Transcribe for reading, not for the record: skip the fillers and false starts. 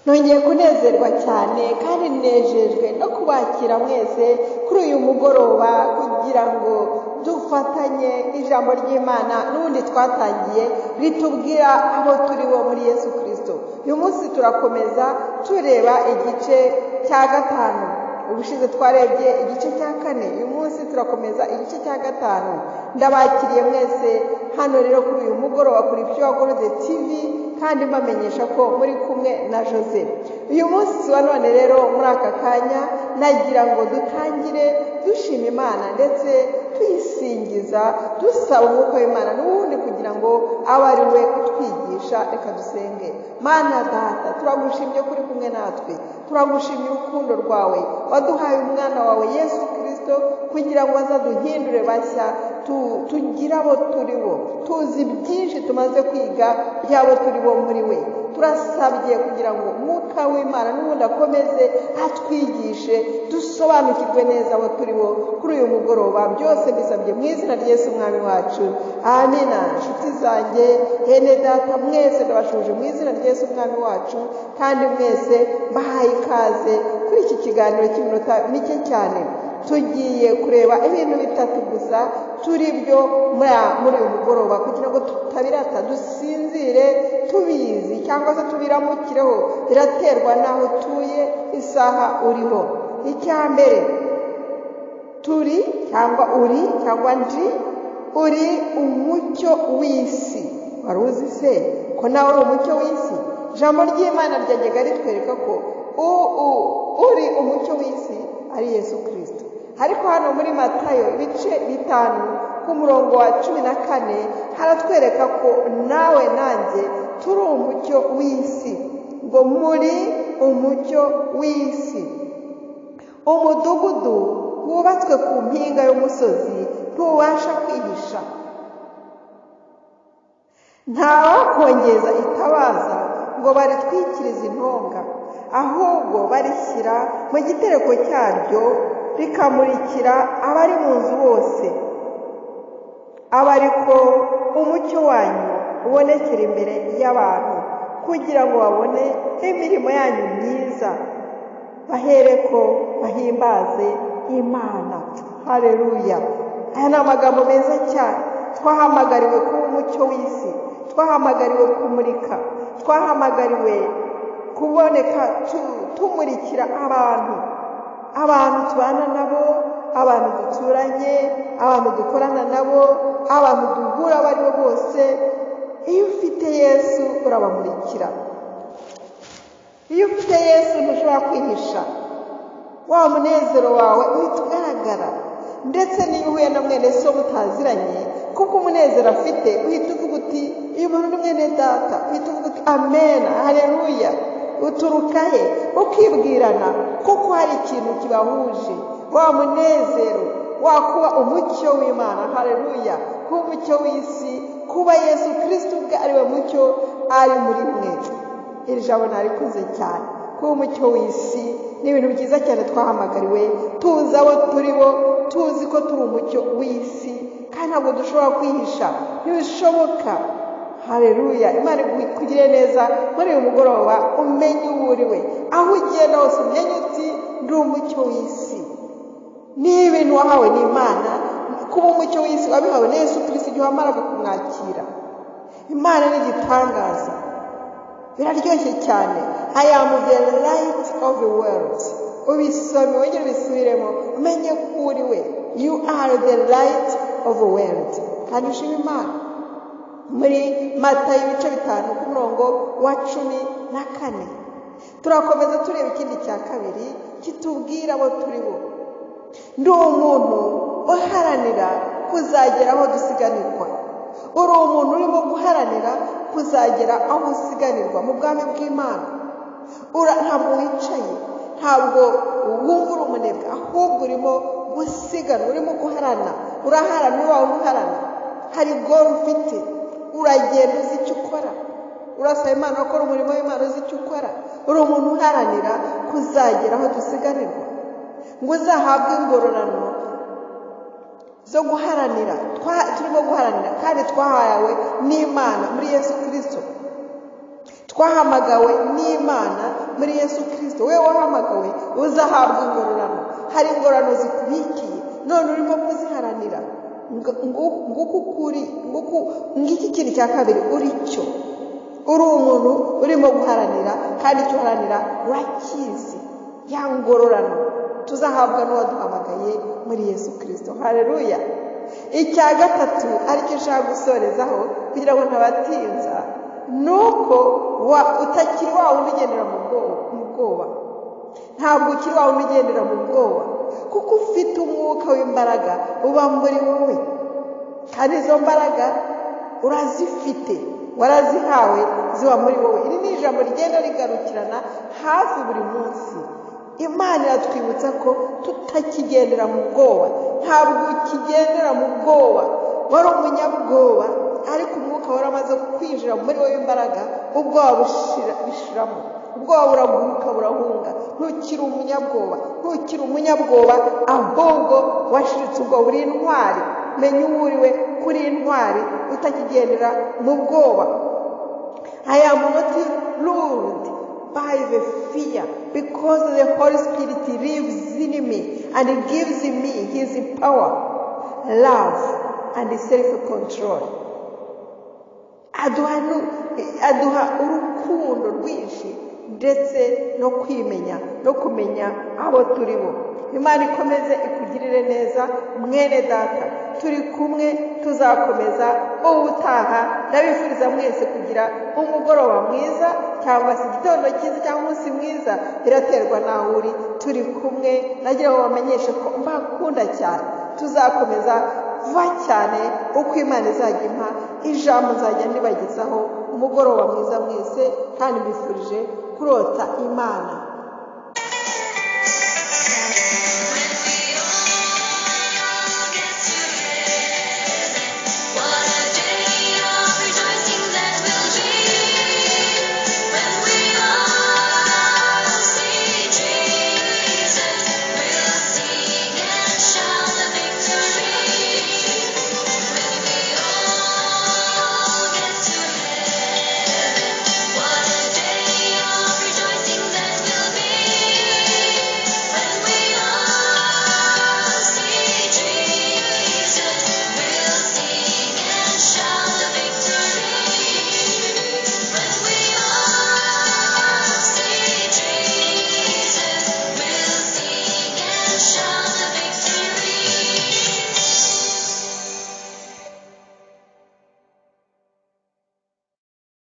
Nongeye kunezerwa cyane kandi nejejwe no kubakira mwese kuri uyu mugoroba kugira ngo dufatanye ijambo ry'Imana n'ubundi twatangiye ritubwira abo turi bo muri Yesu Kristo. Uyu munsi turakomeza tureba igice cya 5. Ubushize twarebye igice cya 4, uyu munsi turakomeza igice cya 5. Ndabakiriye mwese hano rero kuri uyu mugoroba kuri Pure Gold TV, kandi mbamenyesha ko muri kumwe na Jose. Uyu munsi wa none rero muri aka kanya nagira ngo dutangire dushima Imana ndetse tuyisingiza, dusaba umwuka w'Imana n'ubundi kugira ngo abe ari we utwigisha. Reka dusenge. Mana Data, turagushimye kuri kumwe natwe, turagushimye urukundo rwawe waduhaye umwana wawe Yesu Kristo kugira ngo azaduhindure bashya, tugire abo turi bo, tuzi byinshi tumaze kwiga by'abo turi bo muri we. Turasabye kugira ngo umwuka w'Imana n'ubundi akomeze atwigishe, dusobanukirwe neza abo turi bo kuri uyu mugoroba. Byose mbisabye mu izina rya Yesu Umwami wacu, amina. Inshuti zanjye, hene data, mwese ndabashuje mu izina rya Yesu Umwami wacu, kandi mwese mbahaye ikaze kuri iki kiganiro cy'iminota mike cyane. Tugiye kureba ibintu bitatu gusa turi byo muri uyu mugoroba kugira ngo tutabirata, dusinzire tubizi cyangwa se tubiramukireho, biraterwa n'aho utuye, isaha uriho. Icya mbere, turi cyangwa uri cyangwa ndi, uri umucyo w'isi. Wari uzi se ko nawe uri umucyo w'isi? Ijambo ry'Imana ryajyaga ritwereka ko uri umucyo w'isi ari Yesu Kristo. Ariko hano muri Matayo ibice 5 ku murongo wa 14 haratwereka ko nawe nanjye turi umucyo w'isi, ngo muri umucyo w'isi. Umudugudu wubatswe ku mpinga y'umusozi ntubasha kwihisha. Ntawakongeza itabaza ngo baritwikirize intonga, ahubwo barishyira mu gitereko cyaryo rikamurikira abari mu nzu bose. Aba ariko umucyo wanyu ubonekera imbere y'abantu, kugira ngo babone imirimo yanyu myiza, bahereko bahimbaze Imana. Haleluya! Aya ni amagambo meza cyane. Twahamagariwe kuba umucyo w'isi, twahamagariwe kumurika, twahamagariwe kuboneka tumurikira abantu, abantu tubana nabo, abantu duturanye, abantu dukorana nabo, abantu duhura abo ari bo bose. Iyo ufite Yesu urabamurikira. Iyo ufite Yesu ntushobora kwihisha, wa munezero wawe uhita ugaragara. Ndetse n'iyo uhuye na mwene so mutaziranye, kuko umunezero afite uhita uvuga uti uyu muntu ni mwene data, uhita uvuga uti amen, haleluya. Uturuka he? Ukibwirana kuko hari ikintu kibahuje, wa munezero wakuba umucyo w'Imana. Haleluya! Kuba umucyo w'isi, kuba Yesu Kristo ubwe ari we mucyo ari muri mwe. Iri jambo narikunze cyane. Kuba umucyo w'isi ni ibintu byiza cyane twahamagariwe, tuzi abo turi bo, tuzi ko turi umucyo w'isi, kandi ntabwo dushobora kwihisha, ntibishoboka. Haleluya! Imana ikugire neza muri uyu mugoroba, umenye uwo uri we, aho ugenda hose umenye uti ndi umucyo w'isi. Ni ibintu wahawe n'Imana. Kuba umucyo w'isi wabihawe na Yesu Kristo igihe wamaraga kumwakira. Imana ni igitangaza, biraryoshye cyane. I am the light of the world. Ubisome wongere ubisubiremo, umenye ko uri we. You are the light of the world. Kandi ushima Imana. Muri Matayo ibice 5 ku murongo wa 14 turakomeza tureba ikindi cya kabiri kitubwira abo turi bo. Ndi umuntu uharanira kuzagera aho dusiganirwa. Uri umuntu urimo guharanira kuzagera aho usiganirwa mu bwami bw'Imana. Ntabwo wicaye, ntabwo wumva uri umunebwe, ahubwo urimo gusiganwa, urimo guharana, uraharana, wawe uharana. Hari goal ufite, uragenda uzi icyo ukora, urasaba Imana gukora umurimo w'Imana uzi icyo ukora. Uri umuntu uharanira kuzagera aho dusiganirwa, ngo uzahabwe ingororano zo guharanira. Turimo guharanira kandi twahawe n'Imana muri Yesu Kristo. Twahamagawe n'Imana muri Yesu Kirisito. We wahamagawe uzahabwa ingororano. Hari ingororano zikubikiye none urimo kuziharanira. Nguku kuri nguku ngiki kintu cya kabiri uri cyo, uri umuntu urimo guharanira, kandi icyo uharanira urakizi, ya ngororano tuzahabwa n'uwaduhamagaye muri Yesu Kirisito. Haleluya! Icya gatatu aricyo nshaka gusorezaho kugira ngo ntabatinza, ni uko utakiri wa wundi ugendera mu bwoba. Ntabwo ukiri wa wundi ugendera mu bwoba, kuko ufite umwuka w'imbaraga uba muri wowe, kandi izo mbaraga urazifite, warazihawe, ziba muri wowe. Iri ni ijambo rigenda rigarukirana hafi buri munsi. Imana iratwibutsa ko tutakigendera mu bwoba. Ntabwo ukigendera mu bwoba. Wari umunyabwoba, ariko umwuka wari amaze kwinjira muri wowe imbaraga, ubwoba bishiramo, ubwoba buraguruka, burahunga. Ntukiri umunyabwoba, ntukiri umunyabwoba, ahubwo washiritse ubwoba, uri intwari. Menya uwo uriwe, kuri intwari utakigendera mu bwoba. I am not ruled by the fear because the Holy Spirit lives in me and gives me his power, love and self-control. Aduha urukundo rwinshi ndetse no kwimenya no kumenya abo turi bo. Imana ikomeze ikugirire neza, mwene data. Turi kumwe, tuzakomeza ubutaha. Ndabifuriza mwese kugira umugoroba mwiza, cyangwa se igitondo cyiza, cyangwa umunsi mwiza, biraterwa n'aho uri. Turi kumwe, nagira ngo bamenyeshe ko mbakunda cyane. Tuzakomeza vuba cyane, uko Imana izajya impa ijambo nzajya ndibagezaho. Umugoroba mwiza mwese, kandi mbifurije kurota Imana.